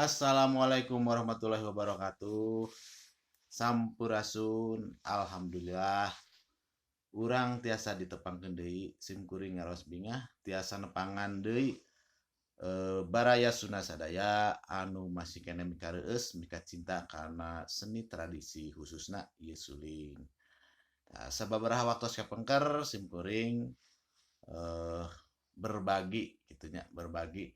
Assalamualaikum warahmatullahi wabarakatuh. Sampurasun, alhamdulillah. Urang tiasa ditepangkeun deui, sim kuring ngaros bingah tiasa nepangan deui baraya Sunda sadaya anu masih keneh mikareueus mikacinta kana seni tradisi khususna ieu suling. Nah, sababaraha waktos kapengker sim kuring berbagi kitu nya, berbagi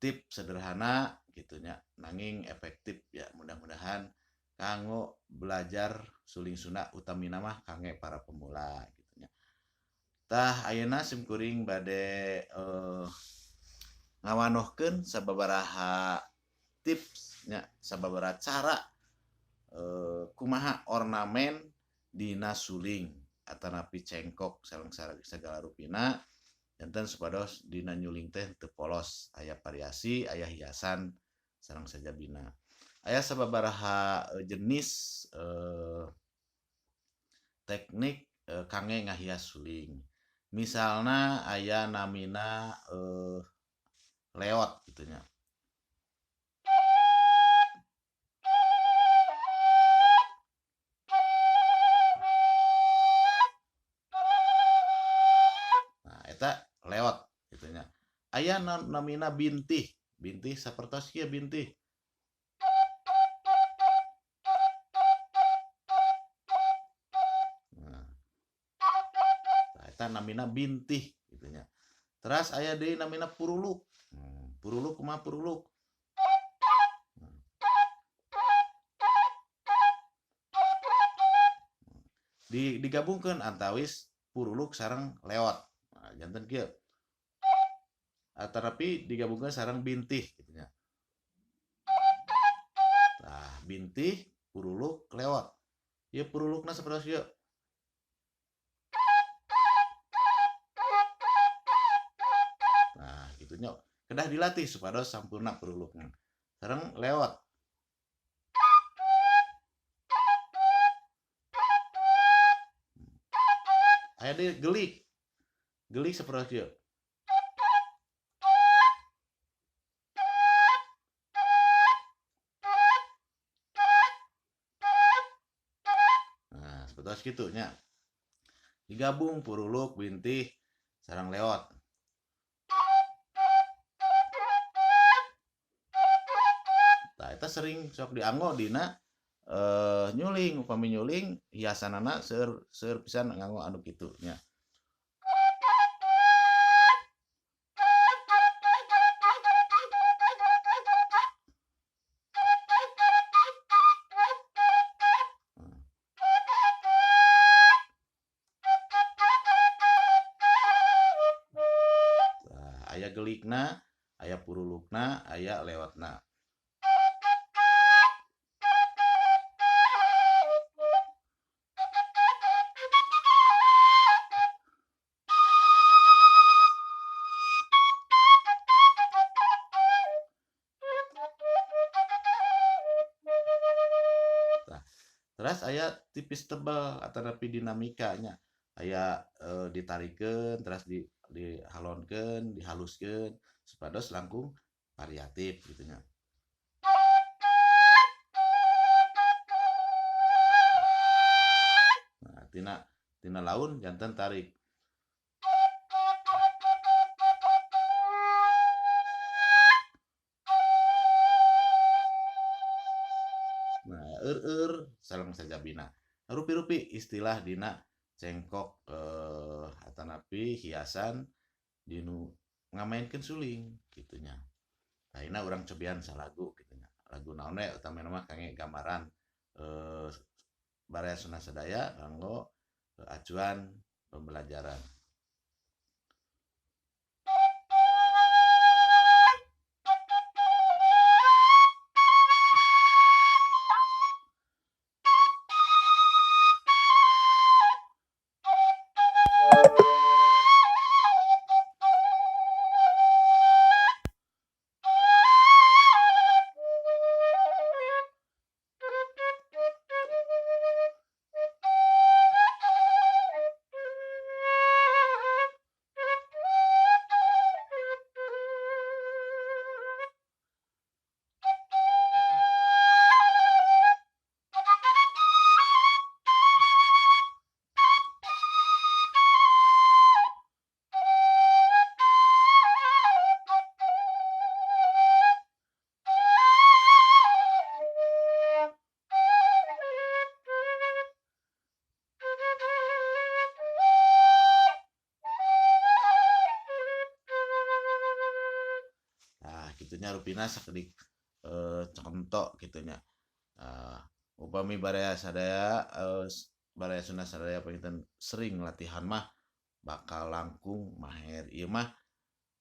tips sederhana kitu nya, nanging efektif ya, mudah-mudahan kanggo belajar suling Sunda utamina mah kangge para pemula kitu nya. Tah ayeuna sim kuring bade ngawanohkeun sababaraha tips nya, sababaraha cara kumaha ornamen dina suling atanapi cengkok sareng sagala rupina janten supados dina nyuling teh teu polos, aya variasi, aya hiasan sareng sajabina. Aya sababaraha jenis teknik kangge ngahias suling. Misalna aya namina leot kitu nya. Nah, eta leot kitu nya. Aya namina bintih. Bintih sapertos kieu bintih. Nah, eta namina bintih kitu nya. Teras aya deui namina puruluk. Puruluk kumaha puruluk? Digabungkeun antawis puruluk sareng leot. Nah, janten kieu. Tetapi digabungkeun sareng bintih kitu nya. Tah, bintih, puruluk, leot. Ieu purulukna sapertos ieu. Nah, kitu nya. Kedah dilatih supados sampurna purulukna. Sareng leot. Aya deui gelik. Gelik sapertos ieu. Nah, seperti kitu nya. Digabung puruluk, bintih, sareng leot. Tah eta sering sok dianggo dina nyuling, upami nyuling hiasanana seueur seueur pisan nganggo anu kitu nya. Tah, aya gelikna, aya purulukna, aya lewatna. Tah, terus aya tipis tebal atanapi dinamikanya. Aya ditarikeun terus dihalonkeun, dihaluskeun supados langkung variatif kitu nya. Nah, tina laun janten tarik. Nah, eur-eur sareng sajabina. Rupi-rupi istilah dina cengkok atanapi hiasan dinu ngamainkeun suling kitu nya. Ayeuna urang cobian salagu kitu nya. Lagu naon we utamina mah kangge gambaran baraya Sunda sadaya kanggo acuan pembelajaran. Nya rupina sakedik conto kitu nya. Upami baraya sadaya baraya Sunda sadaya panginten sering latihan mah bakal langkung maher. Ieu mah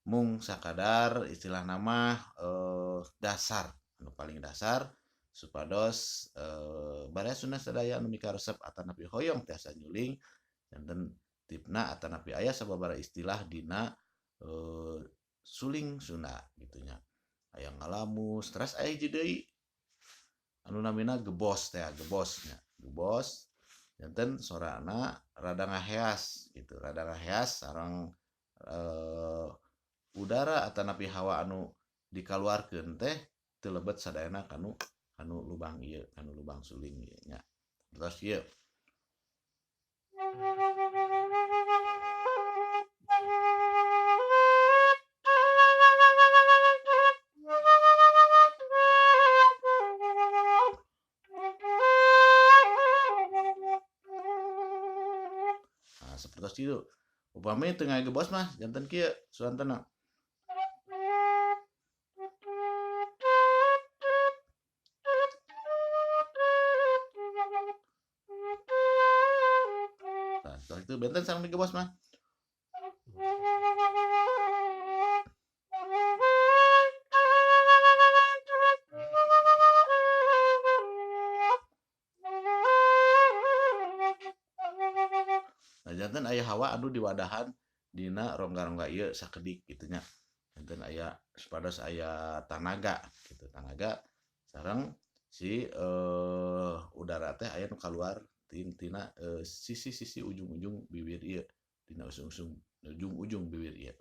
mung sakadar istilahna mah dasar anu paling dasar supados baraya Sunda sadaya anu mikaresep atanapi hoyong tiasa nyuling janten tipna atanapi aya sababaraha istilah dina suling Sunda kitu nya. Aya ngalamus, teras aya hiji deui anu namina gebos teh, gebos nya. Gebos janten sorana rada ngaheas gitu, rada ngaheas sareng udara atanapi hawa anu dikaluarkeun teh teu lebet sadayana kanu lubang ieu, kanu lubang suling ieu nya. Terus ieu. Nah, seperti itu. Upami teu ngagebos mah janten kieu suantena. Nah, setelah itu benten sareng digebos mah. Nah, janten aya hawa anu diwadahan dina rongga-rongga ieu sakedik kitu nya. Janten aya supados aya tanaga kitu, tanaga sareng si udara teh aya nu kaluar tina sisi-sisi ujung-ujung bibir ieu, dina ujung-ujung bibir ieu.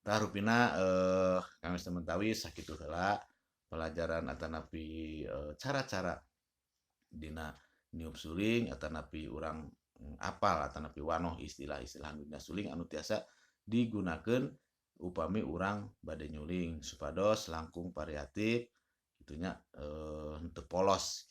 Tah rupina Kang Wisnu Mentawis sakitu heula pelajaran atanapi cara-cara dina niup suling atanapi urang apal atanapi wanoh istilah-istilah dina suling anu tiasa digunakeun upami urang bade nyuling supados langkung variatif kitu nya, henteu polos.